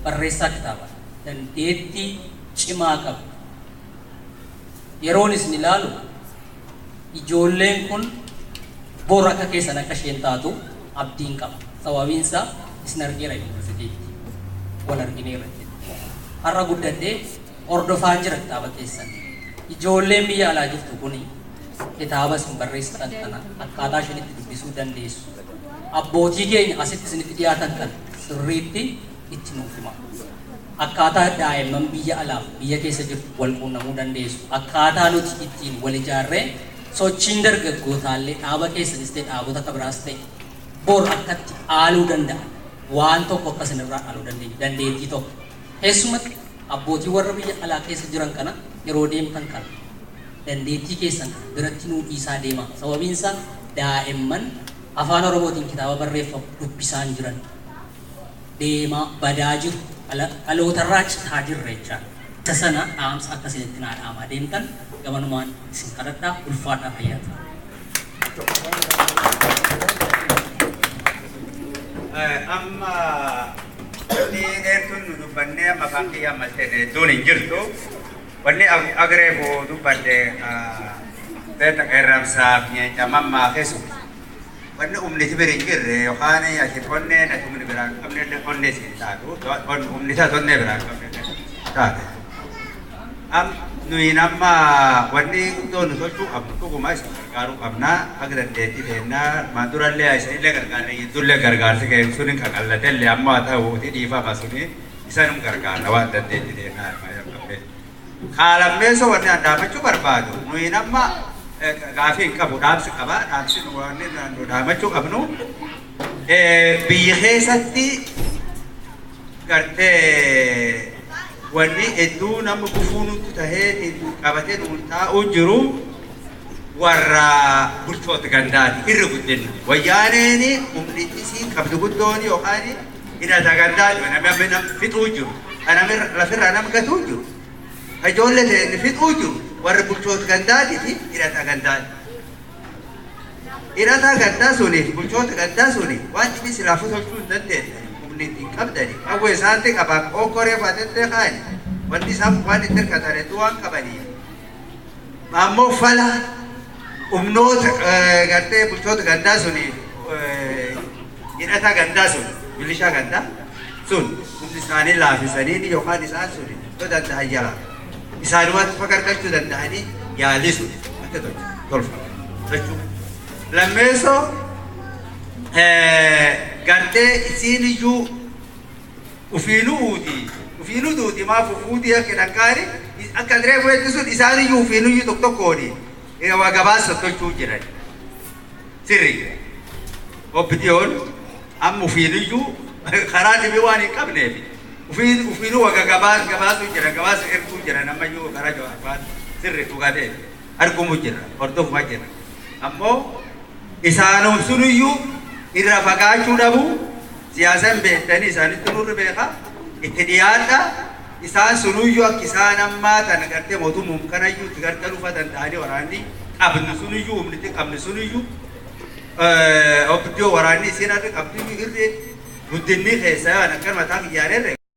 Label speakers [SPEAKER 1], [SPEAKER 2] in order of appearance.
[SPEAKER 1] Barreessaa kitaabaa dandeettii cimaa qabdu. Yeroon isin ilaalu ijoolleen kun bor akka keessan akka isheen taatu abdiin qaba. Sababiin isaa isin argeera yuunivarsiitiitti. Wal argineerra jechuudha. Har'a guddadhee hordofaan jira kitaaba keessan. Ijoolleen biyya alaa jirtu kuni kitaaba isin barreessitan kana akkaataa isheen itti dubbisuu dandeessu. Abbootii keenya asitti isinitti dhiyaatan kana sirriitti itti nuuf hima. Akkaataa daa'imman biyya alaaf biyya keessa jirtu wal quunnamuu dandeessu. Akkaataa nuti ittiin wal ijaarree sochiin dargaggootaallee dhaaba keessanis ta'e dhaabota akka biraas ta'e bor akkatti dhaaluu danda'an waan tokko akka isinirraa dhaaluu dandeenyu dandeettii tokko. Keessumatti abbootii warra biyya alaa keessa jiran kana yeroo deemtan kana dandeettii keessan kana biratti nuu dhiisaa deemaa. Sababiin isaa daa'imman afaan Oromootiin kitaaba barreeffamu dubbisaan jiran deemaa badaa jiru dhalootarraa citaa jirra jechaadha. Isa sana dhaamsa akka isinitti naa dhaamaa deemtan gamanumaan isin kadhadhaa ulfaadhaa fayyaa ta'a.
[SPEAKER 2] Amma wanni dheertuun nu dubbannee amma afaan kiyya amma seene hedduun hin jirtu. Wanni agreefu dubbadhe beekta qeerramsaaf nyeenca mammaa keessu. Wanni humni si bira hin jirre yookaan ati onneen ati humni biraa hin qabne illee onnee si hin taatu. Humni isaas onnee biraa hin qabne illee taate. Am nuyin amma wanni guddoo nu tolchuu qabnu dhuguma isin gargaaruu qabna. Haga dandeettii teennaa armaan durallee isinillee gargaarre jiddullee gargaarsi keenya sun hin qaqallatellee amma haa ta'uuti dhiifama suni isanum gargaarra waan dandeettii teennaa armaan jalqabne. Kaa lammeessoo wanni an dhaamachuu barbaadu nuyin amma gaafii hin qabu dhaamsi qaba dhaamsi nu wanni nu dhaamachuu qabnu biyyi keessatti gartee wanni hedduu nama gufuu nutti tahee qabatee nuun taa'uu jiru warra bulchoota gandaati irra guddinna. Wayyaaneen humni isiin qabdu guddoon yookaan hidhata gandaati namni nama fixuu jiru. Kan lafirraa nama gatuu jiru. Ijoollee ta'e fixuu jiru warra bulchoota gandaatii fi hidhata gandaati. Hidhata gandaa suniif bulchoota gandaa suni waan dhibi silaafuu tolchuu hin dandeenye humni ittiin qabdani. Qawwee isaatti qabaa okkoree faatettee kaani wanti isaan waan itti hirkatan hedduu waan qabaniif. Ammoo fala humnoota gartee bulchoota gandaa suni hidhata gandaa sun milishaa gandaa sun humni isaanii laafisanii yookaan isaan sun yoo danda'an jala isaanumatti fagargachuu danda'anii yaalii sun akka tolfa jechuudha. Lammeessoo gartee isiin iyyuu ufiinuu uuti ufiinuu duuti maaf ufuutii akka dhankaani akka diree bu'etti sun isaan iyyuu ufiinuu iyyuu tokko tokkooni waa gabaasa tolchuu jiran. Sirri OPDOn amma ufiinuu iyyuu karaa dhibii waan hin qabneef ufiinuu waga gabaasuu jira gabaasa erguu jiran ammayyuu karaa jawaarfaan sirri dhugaa ta'e argumu jira hordofuma jira. Ammoo isaanum suniyyuu irra fagaachuu dhabu siyaasa hin beektanii isaanitti nurri beeka itti dhiyaadha isaan sunuyyuu akka isaan ammaa tana gartee mootummuun kanayyuu itti gargaaruu fa danda'anii waraanni qabnu sunuyyuu humniti qabnu sunuyyuu OPDO waraanni isiin harri qabdu irri guddinni keessa akkan mataa kiyyaaneerre.